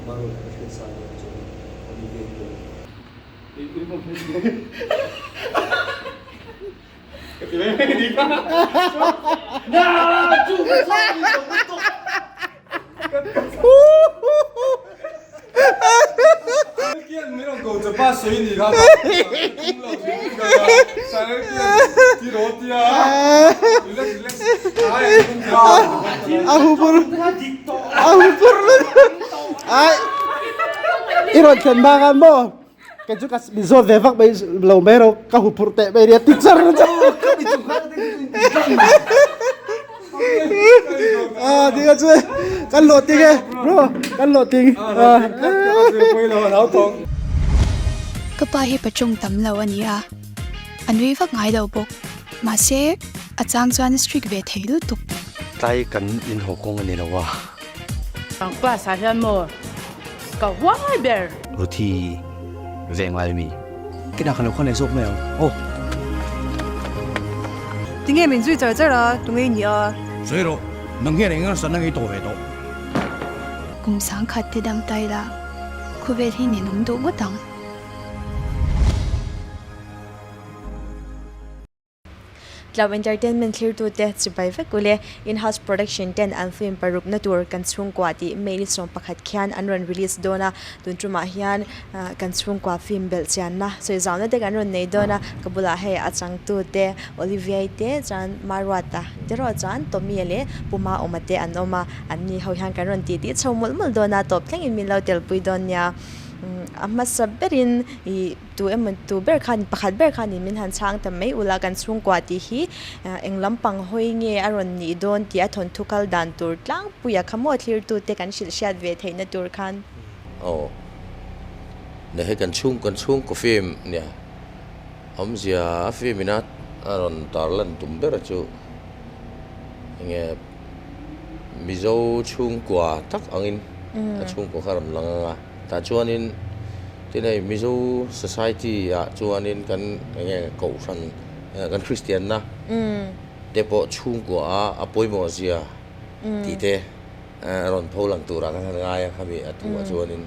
Maruata ka hriat sa ania chuan Olivia hi pawh. A hupur a hupur ai i rawn thlen hma khan maw kei chu ka min zawt ve vak mai lo mai ro ka hupur teh mai nia ti char char a ti kha chu kan hlawh ting e bro kan hlawh ting Ka pa hi pachung tam lo a ni a, a nui vak ngai lo bawk. Mahse, a chang chuan strict ve thei lutuk. Tlai kan inhaw kawng a ni lo a. Class ah hian maw ka huai ber. Ruthi ve ngai mi. Kina kan lo khawn leh zawk mai ang aw. Tinge min zui char char a, tunge i nih a? Sawi rawh, nang hian eng ngarsan na ngei tawh ve tawh. Kum sangkhat te dam tai la, khawvel hi ninawm duh ngawt ang. Tlau Entertainment thlirtute chibai vek ule. In-house production ten an film parukna tur Kan Chhungkua tih May ni 11 khian an rawn release dawn a. Tun tumah hian Kan Chhungkua film belh chianna sawi zauna te kan rawn nei dawn a. Ka bulah hei a changtute Olivier te chuan Maruata te erawh chuan Tommy leh Pu Maawma te an awm a. Anni ho hian kan rawn titi chho mawlh mawlh dawn a, tawp thlengin min lo telpui dawn nia. A hmasa berin ih. Tu emaw tu ber khan pakhat ber khanin min han chhang ta mai ula kan chhungkua tih hi eng lampang hawi nge a rawn nih dawn tih a thawnthu kal dan tur tlangpuia kha maw thlirtute kan hrilh hriat ve theihna tur khan. Aw ne hei kan chhung kan chhungkaw film nia awmzia a film ina a rawn tarlan tum ber chu enge Mizo chhungkua tak angin a chhungkua kha a rawn lang ang a. Tah chuanin tin hei Mizo society ah chuanin kan eng nge kohhran kan Kristianna te pawh chhungkua a a pawimawh zia tih te a rawn pho lang turah kan han ngai a khami a thuah chuanin.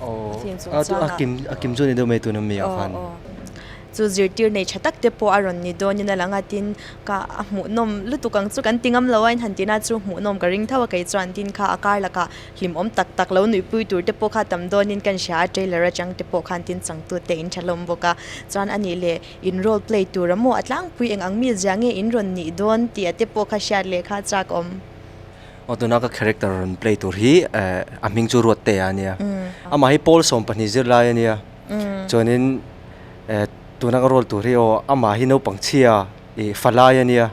Aw a kim chu a ni deuh mai tuna mi ah khan. Chu zirtir nei tha tak te pawh a rawn ni dawnin a lang a, tin ka a hmuhnawm lutuk ang chu kan ti ngam lo a, in han tina chu hmuhnawm ka ring tho a, kei chuan tin kha a kar lakah hlimawm tak tak lo nuihpui tur te pawh kha tam dawnin kan hria a, trailer atang te pawh khan tin changtu te in tha hlawm bawk a, chuan a nih leh in role play tur a maw a tlangpui eng ang mi zia nge in rawn nih dawn tih a te pawh kha hriat leh kha chak awm. Aw tuna ka character rawn play tur hi a hming chu Ruattea a nia, amah hi Paul 12 zirlai a nia, chuanin Tuna ka role tur hi aw amah hi naupang chhia ih fa lai a nia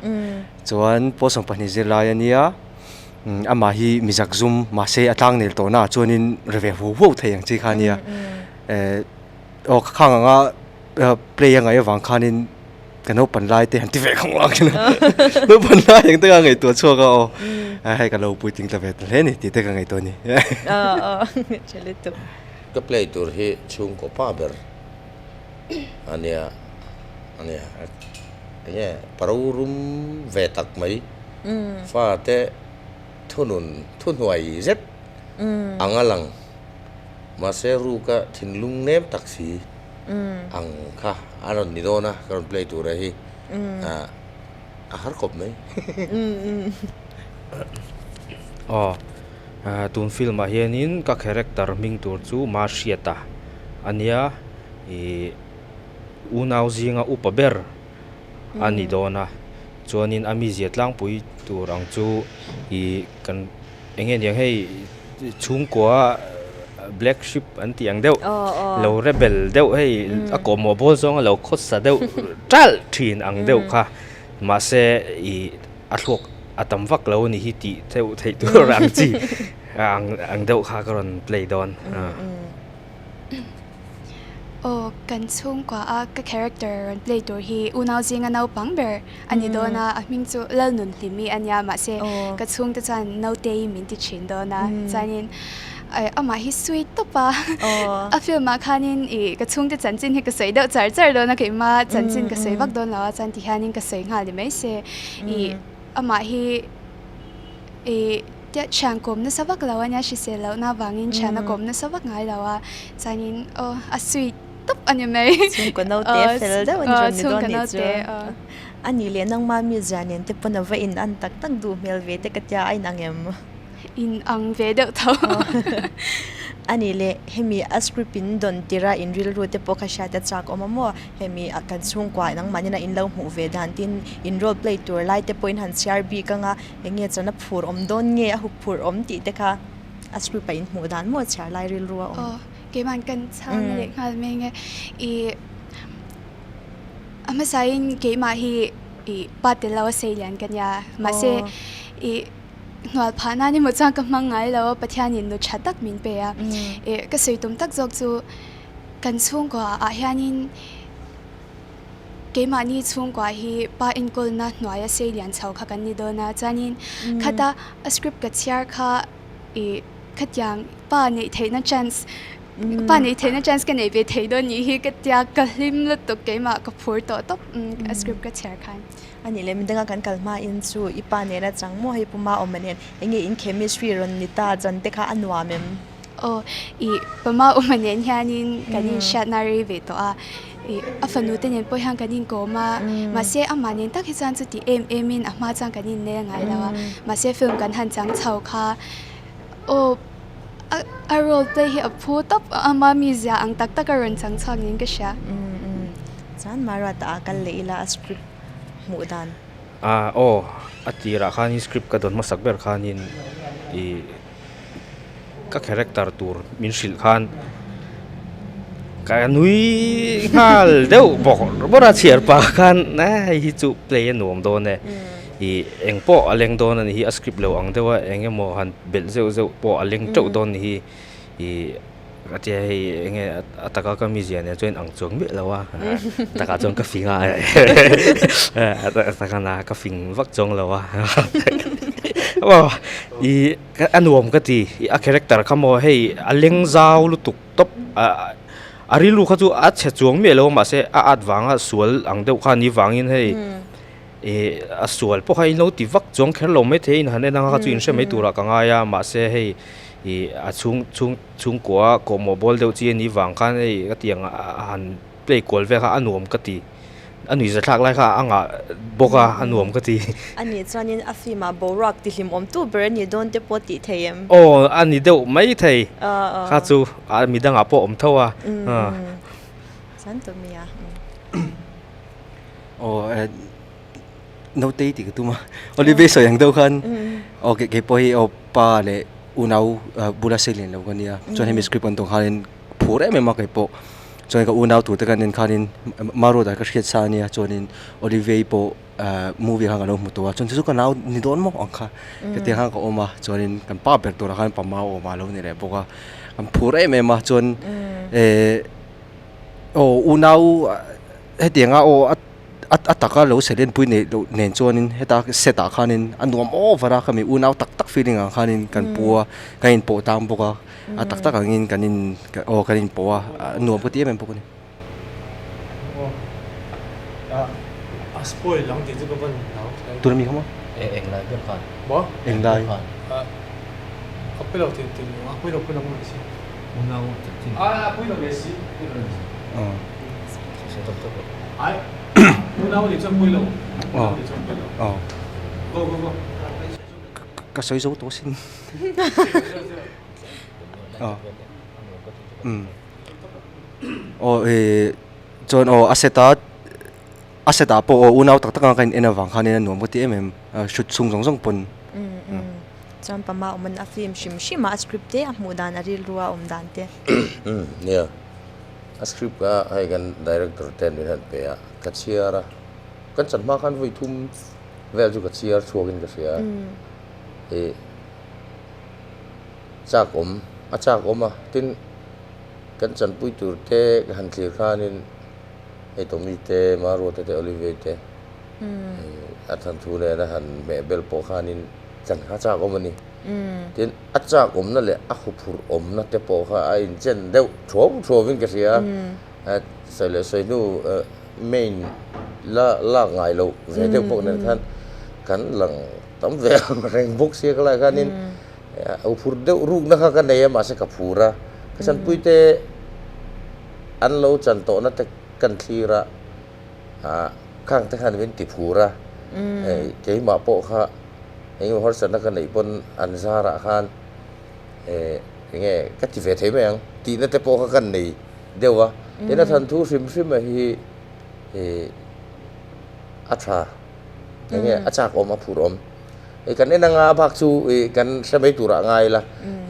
chuan pawl 12 zirlai a nia amah hi mizak zum mahse a tlang nel tawh na ah chuanin ri ve huau huau thei ang chi kha a nia eh aw ka khang anga play a ngaih avang khanin ka naupan lai te han ti ve khang ang khin a naupan lai ang te ka ngaihtuah chhuak a aw hei ka lo puitling ta ve ta hle a ni tih te ka ngaihtuah a ni. Ka play tur hi chhungkaw pa ber. Ania ania enge paro rum ve tak mai fa te thunun thuhnuai zet ang a lang mahse ruka thinlung nem tak si ang kha a rawn ni dawn a ka rawn play tur a hi a har khawp mai. Aw tun film ah hianin ka character hming tur chu Mahriata ania. Ih unau zinga upa ber a ni dawn a chuanin a mizia tlangpui tur ang chu ih kan eng nge niang hei chhungkua black sheep an tih ang deuh lo rebel deuh hei a kawhmawh bawl zawnga lo khawsa deuh ṭalh ṭhin ang deuh kha mahse ih a thluak a tam vak lo a ni hi tih deuh theih tur ang chi ang deuh kha ka rawn play dawn. Aw, kan chhungkua a ka character rawn play tur hi unau zinga naupang ber a ni dawn a, a hming chu Lalnunhlimi a nia mahse ka chhungte chuan Nautei min ti thin dawn a, chuanin amah hi sweet tawp a, a film ah khanin ih ka chhungte chanchin hi ka sawi deuh char char dawn a, keimah chanchin ka sawi vak dawn lo a, chuan tihianin ka sawi nghal ni mai se, ih amah hi ih. tia thian kawm nasa vak lo a nia hrisel lohna avangin thian a kawm nasa vak ngai lo a chuanin aw a sweet tawp a ni mai. Chhungkaw naute fel deuh a ni rawn ni dawn nih chu. A nih leh nangma mi zia nen te pawn a va in an tak tak duh hmel ve te ka tia a inang em? In ang ve deuh tho. A nih leh hemi a script in dawn tirh a in rilru te pawh kha hriat a chak awm a maw? Hemi a kan chhungkua nangmah nena in lo hmuh ve dan tin in role play tur lai te pawhin han chhiar bik ang a, eng nge chuan a phur awm dawn nge a hup phur awm tih te kha a script a in hmuh dan maw chhiar lai rilru a awm. Aw, keima'n kan chhang leh nghal mai nge i a hmasain keimah hi i pa tel lo a sei lian ka nia mahse i Hnual phah nan emaw chuan ka hmang ngai lo a, Pathianin nu tha tak min pe a. Ih ka sawi tum tak zawk chu kan chhungkua ah hianin keimahni chhungkua hi pa enkawlna hnuaia sei lian chho kha kan ni dawn a, chuanin khata a script ka chhiar kha ih khatiang pa neih theihna chance pa neih theihna chance ka neih ve thei dawn nih hi ka tia ka hlim lutuk keimah ka phur tawh tawp a script ka chhiar khan. A nih leh midanga kan kal hmain chu i pa nena chang maw hei puma awm nen enge in chemistry rawn ni ta chan te kha a nuam em? Aw i pama awm nen hianin kan inhriatna rei ve tawh a, i a fanu te nen pawh hian kan inkawm a, mahse amah nen tak hi chuan chuti em em in a hma chuan kan innel ngai lo a, mahse film kan han chang chho kha aw a role te hi a phu tawp a, ama mizia ang tak tak a rawn chang chhuak niin ka hria. Chuan Maruata a kal leh ila a script hmuh dan. Ah aw a tirah khanin script ka dawn hmasak ber khanin ih ka character tur min hrilh khan ka nui nghal deuh bawk bawrh a chhiar pah khan hei hi chu play a nuam dawn e ih eng pawh a leng dawn a ni hi a script lo ang deuh a eng emaw han belh zeuh zeuh pawh a leng teuh dawn a ni hi ih. Ka tia hei enge a taka ka mizia nen chuan ang chuang miah lo a, takah chuan ka fing a a taka na ka fing vak chuang lo a ih a nuam ka ti a character kha maw hei a leng zau lutuk tawp a rilru kha chu a chhe chuang miah lo a mahse a at vanga sual ang deuh kha ni vangin hei ih a sual pawh kha in lo ti vak chuang kher lo maithei in han en anga kha chu in hre mai turah ka ngai a mahse hei ih a chhung chhung chhungkua kawhmawh bawl deuh chi a nih vang khan hei ka tiang a han play kual vel kha a nuam ka ti a nuih zathlak lai kha a ngah bawk a a nuam ka ti. A nih chuanin a film ah boruak ti hlimawm tu ber a nih dawn te pawh tih thei em? Aw a ni deuh mai thei kha chu a midangah pawh awm tho a. Chuan tawh mi a. Aw Nautei tih ka tum a, Olive sawi ang deuh khan aw kei kei pawh hi aw pa leh unau bula sei lian lo ka nia chuan hemi script an tawng khanin phur em em a kei pawh chuan ka unau tur te ka nen khanin Maruata ka hriat sa ania chuanin Olive pawh movie khan ka lo hmu tawh a chuan chu chu ka nau ni dawn maw ang kha hetiang khan ka awm a chuanin kan pa ber turah khan pa mau awm a lo ni leh bawk a kan phur em em a chuan ehh aw unau hetianga aw a. a taka lo selenpui neih loh nen chuanin heta set ah khanin a nuam over a khami unau tak tak feeling ang khanin kan pu a kan inpawh tang bawk a a tak tak angin kan in aw kan inpawh a a nuam ka ti em em bawk a ni. Tuna mi kha maw? Englai. Ka sawi zo tawh sin aw ih chuan aw a set a a set ah pawh aw unau tak tak anga ka in en avang khanin a nuam ka ti em em a shoot chhung zawng zawng pawn. Chuan pama awm a film hrim hrim a a script te a hmuh dan a rilru a awm dan te. Nia. A script kha hei kan director ten min han pe a, ka chhiar a, kan chan hma khan vawi thum vel chu ka chhiar chhuak in ka hria a, ih chak awm a chak awm a, tin kan chanpui tur te ka han thlir khanin hei Tommy te Maruata te Olivier te a thanthu nena han hmeh bel pawh khanin chan kha chak awm a ni. Tin, a chak awmna leh a huphurh awmna te pawh kha a inchen deuh thuau thuauin ka hria a, sawi leh sawi hnu main la lak ngai loh ve deuh bawk nen khan kan lang tam ve ang reng bawk sia ka lai khanin. Huphurh deuh rukna kha ka nei a mahse ka phur a, ka chanpuite an lo chan tawhna te kan thlir a, ah khang te khan min ti phur a, hei keimah pawh kha engemaw harsatna ka neih pawn an zarah khan eh enge ka ti ve thei mai ang tihna te pawh kha kan nei deuh a, tin a thanthu hrim hrim a hi ih a tha enge a chak awm a phur awm. Hei kan en anga a bak chu ih kan hre mai turah a ngai la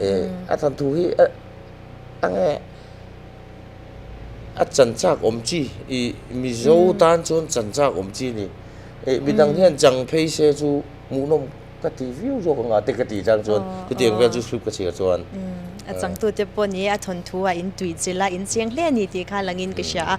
ih a thanthu hi a enge a chan chak awm chi ih Mizo tan chuan chan chak awm chi a ni ih midang hian chang phei se chu hmuhnawm ka ti viau zawk anga te ka tih chang chuan chutiang vel chu script ka chhiar chuan. A changtute pawh ni a thawnthu a in tui chilh a in chiang hle a ni tih kha langin ka hria a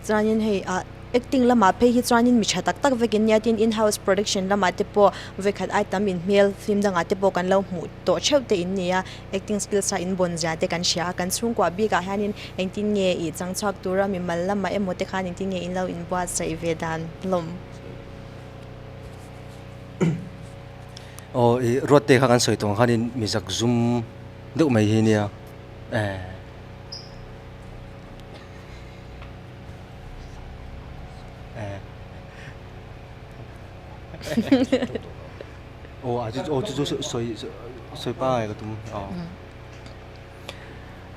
chuanin hei ah Acting lamah phei hi chuanin mi tha tak tak vekin nia tin in-house production lamah te pawh vawikhat ai tam in hmel film dangah te pawh kan lo hmuh tawh theuh te in nia acting skills a in bawn zia te kan hria a kan chhungkuah bikah hianin engtin nge ih chang chhuak tura mimal lamah emaw te khan engtin nge in lo inbuatsaih ve dan hlawm. Aw ih Ruatte kha kan sawi tawh ang khanin mi zak zum deuh mai hi nia eh. Aw a chu aw chu chu sawi sawi pangai ka tum aw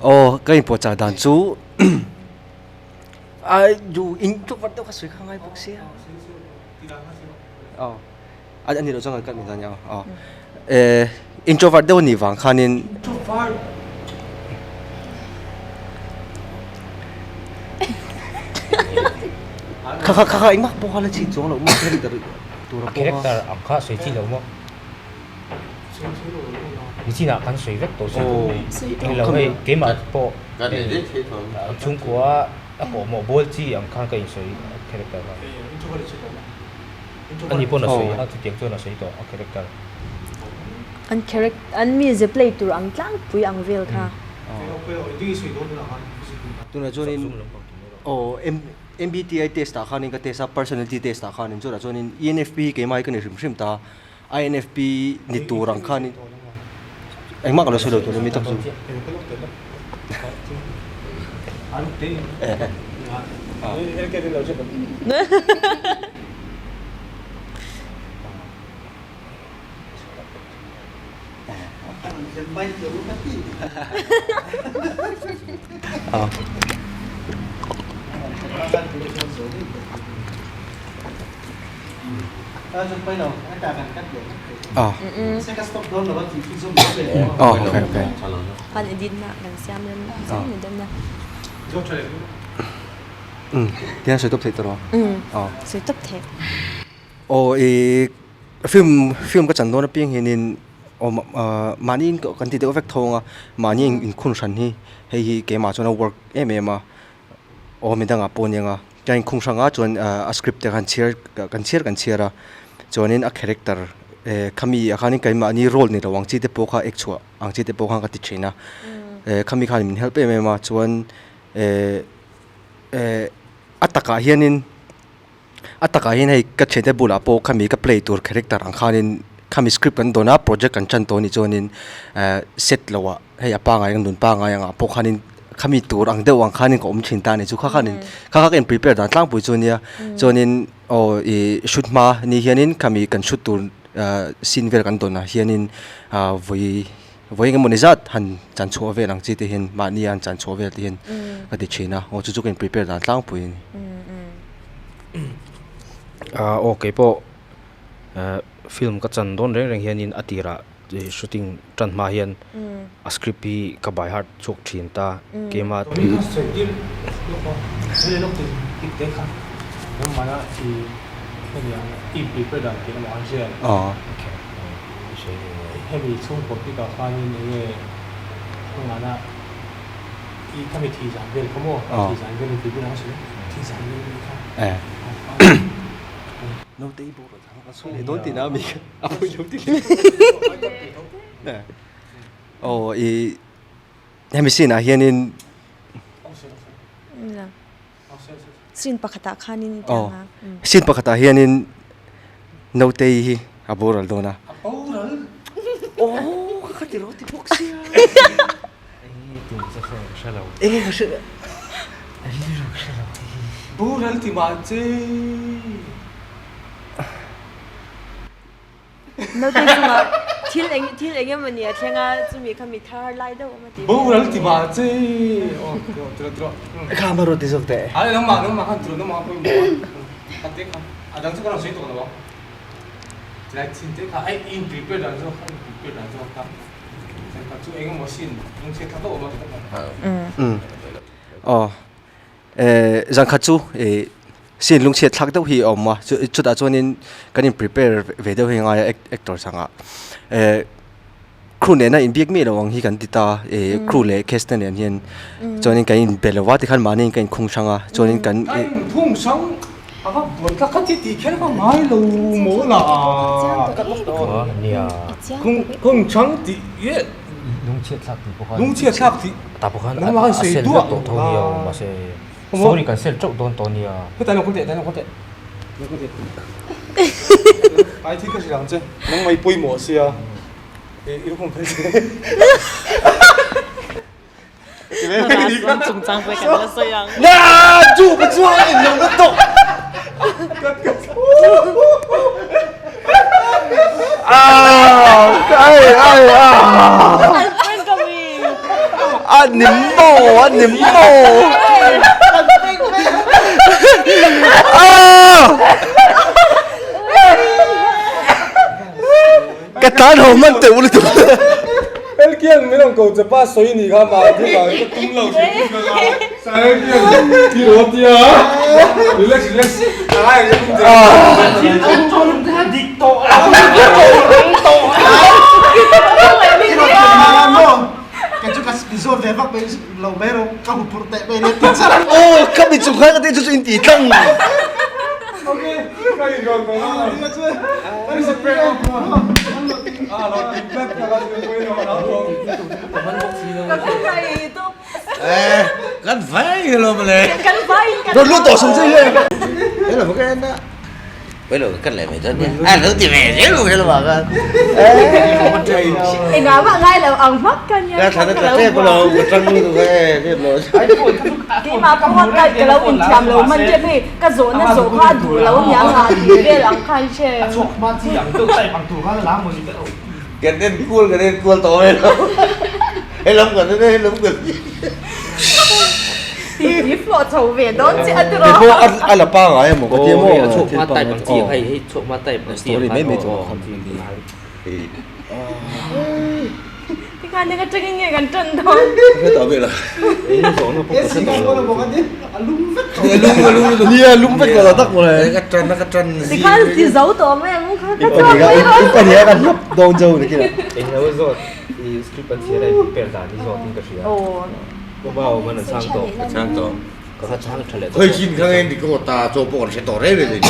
aw ka inpuahchah dan chu a du in introvert deuh kha sawi kha ngai bawk sia aw a ni loh chuan kan cut ania aw eh introvert deuh a nih vang khanin kha kha kha engmah pawh kha la chhit chuang loh maw character tur a pawh a character ang kha sawi chi lo maw nichinah kan sawi vek tawh si ni lo hei keimah pawh chhungkua a kawhmawh bawl chi ang khan ka insawi character kha. Ani pawn a sawi a, chutiang chuan a sawi tawh a character. An character, an mize play tur ang tlangpui ang vel kha. Tunah chuanin aw MBTI test ah khanin ka test a, personality test ah khanin chutah chuanin ENFP hi keimah hi ka ni hrim hrim ta a, INFP ni tur ang khanin engmah ka lo sawi lo tur ami tak chu. Tihian sawi tawp theih tawh rawh. Sawi tawp theih. Aw ih film film ka chan dawn apiang hianin aw mahni in kan ti deuh vek thawng a mahni inkhun hran hi hei hi keimah chuan a work em em a aw midangah pawh a ni ang a. Ka inkhung hrang a chuan a script te khan chhiar kan chhiar kan chhiar a chuanin a character eh khami ah khanin keimahni role ni lo ang chi te pawh kha ek chhuah ang chi te pawh khan ka ti thin a eh khami khan min help em em a chuan eh eh a takah hianin a takah hian hei ka thiante bulah pawh khami ka play tur character ang khanin khami script kan dawn a project kan tan tawh a nih chuanin eh set loh ah hei a pangai ang nun pangai angah pawh khanin khami tur ang deuh ang khanin ka awm thin ta a ni chu kha khanin kha kha ka in prepare dan tlangpui chu ania chuanin aw ih shoot hma ni hianin khami kan shoot tur ah scene vel kan dawn ah hianin ah vawi vawi eng emawni zat han chan chhuah vel ang chi te hian mahni a han chan chhuah vel te hian ka ti thin a aw chu chu ka in prepare dan tlangpui a ni. Ah aw keipawh ah film ka chan dawn reng reng hianin a tirah Shooting tan hma hian a script hi ka by heart chhuak thin ta keima A pui lo ti Aw i hemi scene ah hianin Scene pakhatah khanin i ti ang a. Scene pakhatah hianin Nautei hi a boral dawn a. A boral? Aw ka ti ro ti. hre lo. Enge ka hre Rilru ka hre lo. Boral ti mah che. Naute chungah thil eng thil eng emaw ni a thleng a, chumi kha mi thar lai deuh awm a tih. Boral ti mah che. Aw tiraw tiraw tiraw. Kha ma rawh ti zawk teh. Ai nangmah nangmah khan tiraw nangmah kha pawimawh a. Kha te kha a dang chu ka rawn sawi tawh lo ang. Tilai chin te kha ai in prepare dan zawk kha in prepare dan zawk kha. Kha chu eng emaw sin lungchhiat thlak deuh awm a ti tak a. Aw zan khat chu ih sin lungchhiat thlak deuh hi a awm a chutah chuanin kan in prepare ve deuh hi a ngai a actor changah crew nena inbiak miah lo ang hi kan ti ta ih crew leh cast te nen hian chuanin kan inbe lo va tikhan mahni kan inkhung hrang a chuanin kan Kan inkhung hrang a va buai thlak kha ti tih kher ka ngai lo maw la khung hrang tih Lungchhiat thlak tih pawh khan Lungchhiat thlak tih tah pawh khan a sel vek tawh tho nia aw mahse story kan sel teuh dawn tawh nia. Hetah lo kal teh, hetah lo kal teh. Lo kal teh. Ai thil ka hrilh ang che, nangmah i pawimawh sia i lukhum phei che. Chungchang pawh kan la sawi ang. Na chu ka chuang in lo na tawh. Ai ai a. A nim maw a nim maw. Ka tan ho man teuh lutuk. Elkian min rawn ko che pa sawi ni kha mah thil vang ka tum lo hrim hrim a kha. Elkian ti rawh tia relax relax a ngai ang che. Thil awm tawh lo te kha dik tawh a. Ka chu ka zawt ve vak mai lo mai rawh ka hu phurh teh mai nia ti char. Aw ka mi chung khan ka tih chu chu in ti tlang. Okay ka in rawn ko na. Kan vai lo male. Kan vai kan. Rawn lut tawh sung che hian. Hello ka en a. Hello kan leh mai dawn nia. A lo ti ve zel lo hello ah khan. Engah mah ngai lo ang hmak ka nia. Ka thlan a tla tep lo ka tang lutuk e tep lo. Keimah pawh ka lo inthiam lo man tep hei. Ka zawhna zawh kha a duh lo nia ngah tih vel ang kha i hre. A chhuak hma chi ang deuh type ang tur khan a la maw ni ka lo. Kan en kual kan en kual tawh mai lo. Helam kan en a helam kan en. Tih tih fawh chho ve dawn chiah a tiraw. Kei pawh a la pangai emaw ka ti emaw. A chhuak hma type ang chi ang hei hei chhuak hma type ang chi ang Story mai mai chu a Tikhan eng atangin nge kan tan dawn? Ka hre tawh vel a. Eng zawhna pawh ka hre tawh lo. A lum vek tawh. A lum a lum lutuk. Nia a lum vek tawh lo tak mawle. Ka tan a ka tan zing. Tikhan ti zo tawh mai ang kha ka chhuak mai rawh. In pahnih a kan hlap dawn zo ni kila. Eng lo zawt i script an chhiar a in prepare dan hi zawt in ka hria. Aw. Aw man an chhang tawh. Ka chhang tawh. Ka kha chhang tha leh tawh. Khawi chin kha nge ni ka aw ta chaw pawh kan hre tawh reng reng.